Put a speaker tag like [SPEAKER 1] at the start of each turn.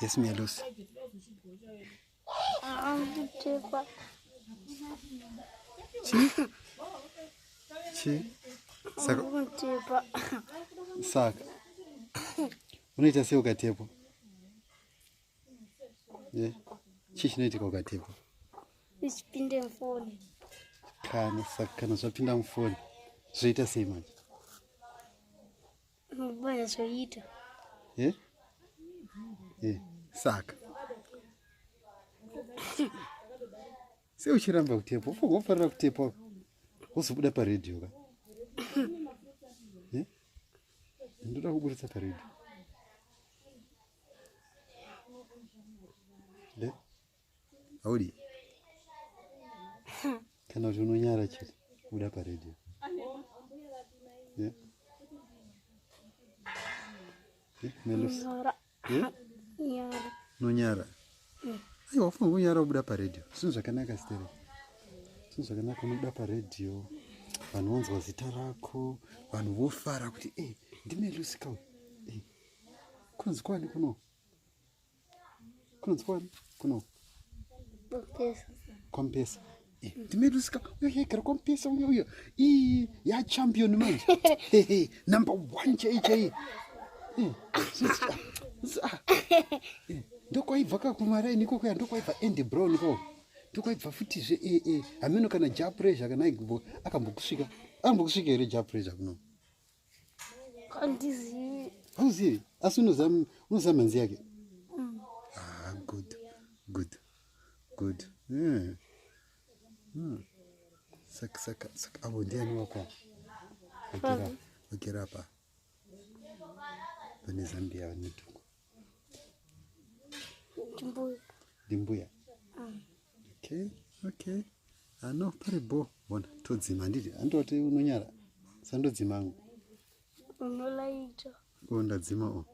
[SPEAKER 1] Yes, Melusi.
[SPEAKER 2] Angutepa.
[SPEAKER 1] Chi? Chi? Saka
[SPEAKER 2] Angutepa.
[SPEAKER 1] Saka. Unoita sei ukatepwa? Yeah. Chii chinoitika ukatepwa?
[SPEAKER 2] Ichipinde mufoni.
[SPEAKER 1] Kana saka kana zvapinda mufoni zvoita sei manje?
[SPEAKER 2] Mubaya zvoita.
[SPEAKER 1] Eh? Eh, saka. Sei uchiramba kutepwa? Ufanira kufarira kutepwa. Wozobuda paredhiyo ka? Eh? Ndoda kuburitsa paredhiyo. Eh? Haudi? Kana kuti unonyara chete kubuda paredhiyo. Eh? Eh, Melus.
[SPEAKER 2] Nyara.
[SPEAKER 1] Eh?
[SPEAKER 2] Nyara.
[SPEAKER 1] Unonyara? Aiwa, ufunga kunyara kubuda paredhiyo. Zvinhu zvakanaka stereki. Zvinhu zvakanaka unobuda paredhiyo. Vanhu vonzwa zita rako, vanhu vofara kuti eh, ndiMelusi ka uyu. Eh. Kunonzi kwani kuno? Kunonzi kwani kuno?
[SPEAKER 2] Pesa.
[SPEAKER 1] Kwampesa. Eh, ndiMelusi ka uyo yegara kwaMpesa uyo uyo. Ii, ya champion manje. Hey, hey, number 1 chai chai. Eh, ah, eh, ndokwaibva ka kumaraini ikoko ya ndokwaibva Andy Brown ikoko. Ndokwaibva futizve eh eh hameno kana Ja Pressure kana akambokusvika. Akambokusvika here Ja Pressure kuno?
[SPEAKER 2] Handizivi.
[SPEAKER 1] Hauzivi? Asi unoziva unoziva mhanzi yake? Ah, good. Good. Good. Yeah. Saka saka saka avo ndiani wako? Wagera wagera apa. Pane Zambia vane dhungu.
[SPEAKER 2] Ndimbuya.
[SPEAKER 1] Ndimbuya. Okay, okay. Ano pari bo. Bona todzima handiti handoti unonyara. Sandodzima angu.
[SPEAKER 2] Unolaita.
[SPEAKER 1] O ndadzima o.